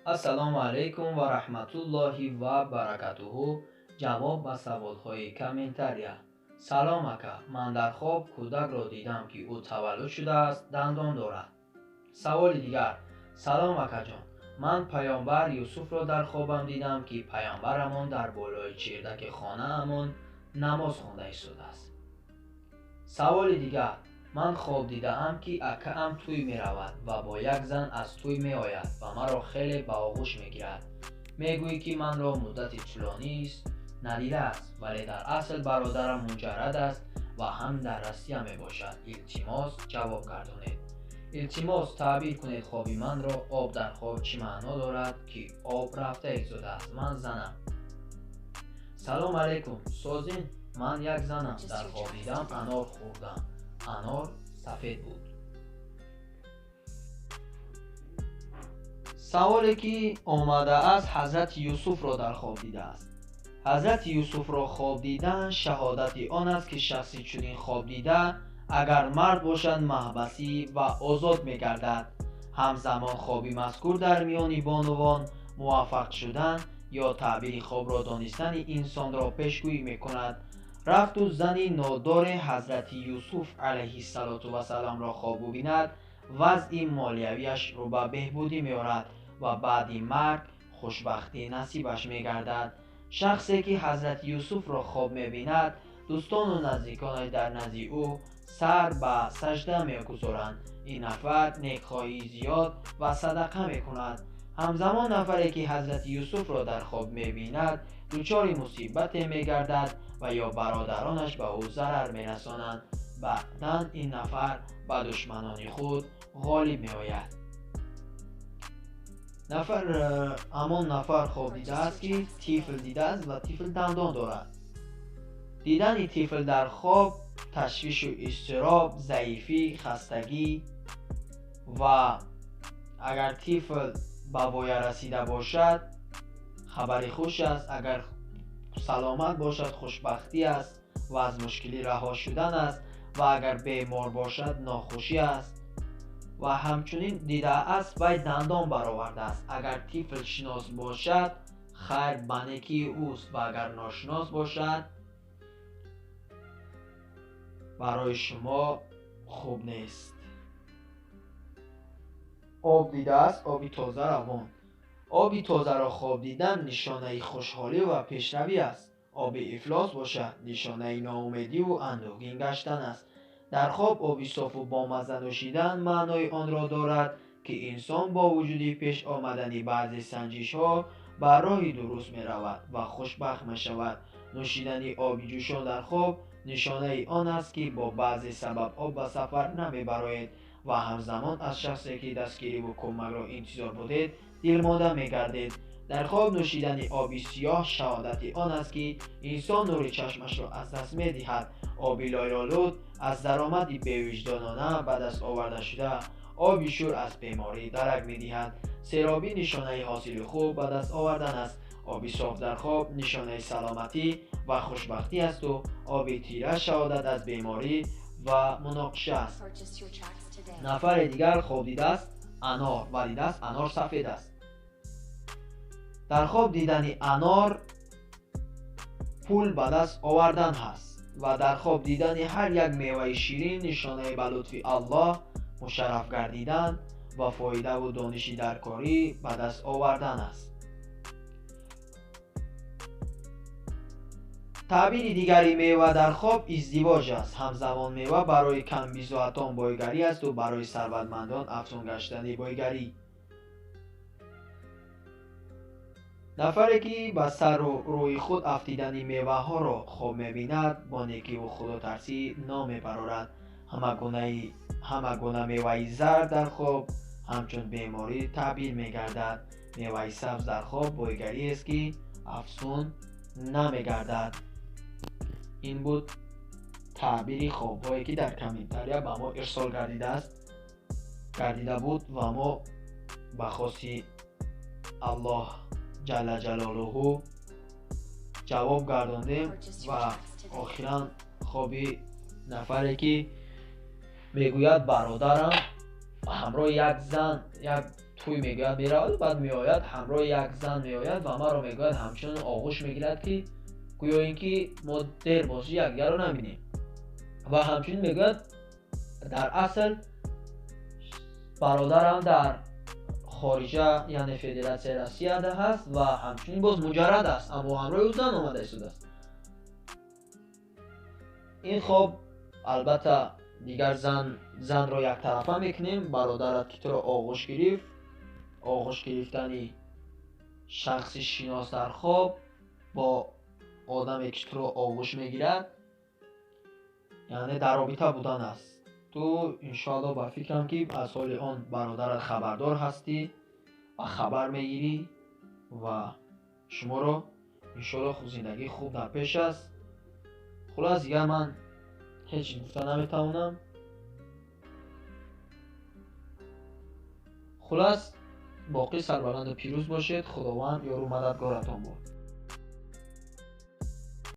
Ассалому алайкум ва раҳматуллоҳи ва баракатуҳу. Ҷавоб ба саволҳои комментария. Салом ака, ман дар хоб кӯдакро дидам, ки ӯ таваллуд шудааст, дандон дорад. Саволи дигар. Салом акаҷон, ман паёмбар Юсуфро дар хобам дидам, ки паёмбарамон дар болои чирдаки хонаамон намоз хонда истодааст. Саволи дигар. Ман хоб дидаам, ки акаам тӯй меравад ва бо як зан аз тӯй меояд ва маро хеле ба оғӯш мегирад. Мегӯӣ, ки манро муддати тӯлонист надидааст, вале дар асл бародарам муҷаррад аст ва ҳам дар Россия мебошад. Илтимос, ҷавоб гардонед. Илтимос, таъбир кунед хоби манро. Об дар хоб чӣ маъно дорад, ки об рафта истодааст? Ман занам. Салом алайкум, созин, ман як занам. Дар хоб дидам анор хӯрдам. Анор сафед буд. Саволе ки омадааст, Ҳазрати Юсуфро дар хоб дидааст. Ҳазрати Юсуфро хоб дидан шаҳодати он аст, ки шахси чунин хоб дида, агар мард бошад, маҳбасӣ ва озод мегардад. Ҳамзамон хоби мазкур дар миёни бонувон муваффақ шудан ё таъбири хобро донистани инсонро пешгӯӣ мекунад. Рафту зани нодоре Ҳазрати Юсуф алайҳиссалоту вассаламро хоб бубинад, вазъи молиявиаш рӯ ба беҳбудӣ меорад ва баъди марг хушбахтӣ насибаш мегардад. Шахсе ки Ҳазрати Юсуфро хоб мебинад, дӯстону наздиконаш дар назди ӯ сар ба сажда мегузоранд. Ин нафар некхоҳии зиёд ва садақа мекунад. Ҳамзамон нафаре ки Ҳазрати Юсуфро дар хоб мебинад, дучори мусибате мегардад ва ё бародаронаш ба ӯ зарар мерасонанд. Баъдан ин нафар ба душманони худ ғолиб меояд. Нафар ҳамон нафар хоб дидааст, ки тифл дидааст ва тифл дандон дорад. Дидани тифл дар хоб ташвишу изтироб, заифӣ, хастагӣ ва агар тифл ба воя расида бошад, хабари хуш аст, агар саломат бошад, хушбахтӣ аст ва аз мушкилӣ раҳо шудан аст ва агар бемор бошад, нохушӣ аст. Ва ҳамчунин дидааст, вай дандон баровардааст. Агар тифл шинос бошад, хайр ба некии ӯст ва агар ношинос бошад, барои шумо хуб нест. Об дидааст, оби тоза равон. Оби тозаро хоб дидан нишонаи хушҳолӣ ва пешравӣ аст. Оби ифлос бошад, нишонаи ноумедиву андӯҳгин гаштан аст. Дар хоб оби софу бомазза нӯшидан маънои онро дорад, ки инсон бо вуҷуди пеш омадани баъзе санҷишҳо ба роҳи дуруст меравад ва хушбахт мешавад. Нӯшидани оби ҷӯшон дар хоб нишонаи он аст, ки бо баъзе сабабҳо ба сафар намебароед ва ҳамзамон аз шахсе ки дастгириву кӯмакро интизор будед, дилмонда мегардед. Дар хоб нӯшидани оби сиёҳ шаҳодати он аст, ки инсон нури чашмашро аз даст медиҳад. Оби лойлолуд аз даромади бевиҷдонона ба даст оварда шуда, оби шӯр аз беморӣ дарак медиҳад. Серобӣ нишонаи ҳосили хуб ба даст овардан аст. Оби соф дар хоб нишонаи саломатӣ ва хушбахтӣ асту оби тира шаҳодат аз беморӣ ва муноқиша аст. Нафаре дигар хоб дидааст анор ва дидааст анор сафед аст. Дар хоб дидани анор пул ба даст овардан ҳаст ва дар хоб дидани ҳар як меваи ширин нишонаи ба лутфи Аллоҳ мушарраф гардидан ва фоидаву дониши даркорӣ ба даст овардан аст. Таъбири дигари мева дар хоб издивоҷ аст. Ҳамзамон мева барои камбизоатон бойгарӣ асту барои сарватмандон афзун гаштани бойгарӣ. Нафаре ки ба сару рӯи худ афтидани меваҳоро хоб мебинад, бо некиву худотарсӣ ном мебарорад. Ҳама гуна меваи зард дар хоб ҳамчун беморӣ таъбир мегардад. Меваи сабз дар хоб бойгариест, ки афзун намегардад. Ин буд таъбири хобҳое, ки дар комментария ба мо ирсол гардида буд ва мо ба хоси Аллоҳ ҷалла ҷалолуҳу ҷавоб гардондем. Ва охиран хоби нафаре ки мегӯяд, бародарам ҳамроҳи як зан як Тӯй мегӯяд меравад, баъд меояд, ҳамроҳи як зан меояд ва маро мегӯяд ҳамчунон оғӯш мегирад, ки гӯё ин ки мо дер боши якдигарро намебинем. Ва ҳамчунин мегӯяд дар асл бародарам дар хориҷа, яъне Федератсияи Россияда ҳаст ва ҳамчунин боз муҷаррад аст, аммо ҳамроҳи ӯ зан омада истодааст. Ин хоб албатта дигар занро яктарафа мекунем. Бародарат ки туро оғӯш гирифт, оғӯш гирифтани шахси шинос дар хоб бо одаме ки туро оғӯш мегирад, яъне дар робита будан аст. Ту иншоалло ба фикрам ки аз ҳоли он бародарат хабардор ҳастӣ ва хабар мегирӣ ва шуморо иншоалло зиндагии хуб дар пеш аст. Хулас, дигар ман ҳеҷ гуфта наметавонам. Хулас, боқӣ сарбаланду пирӯз бошед. Худованд ёру мададгоратон бод.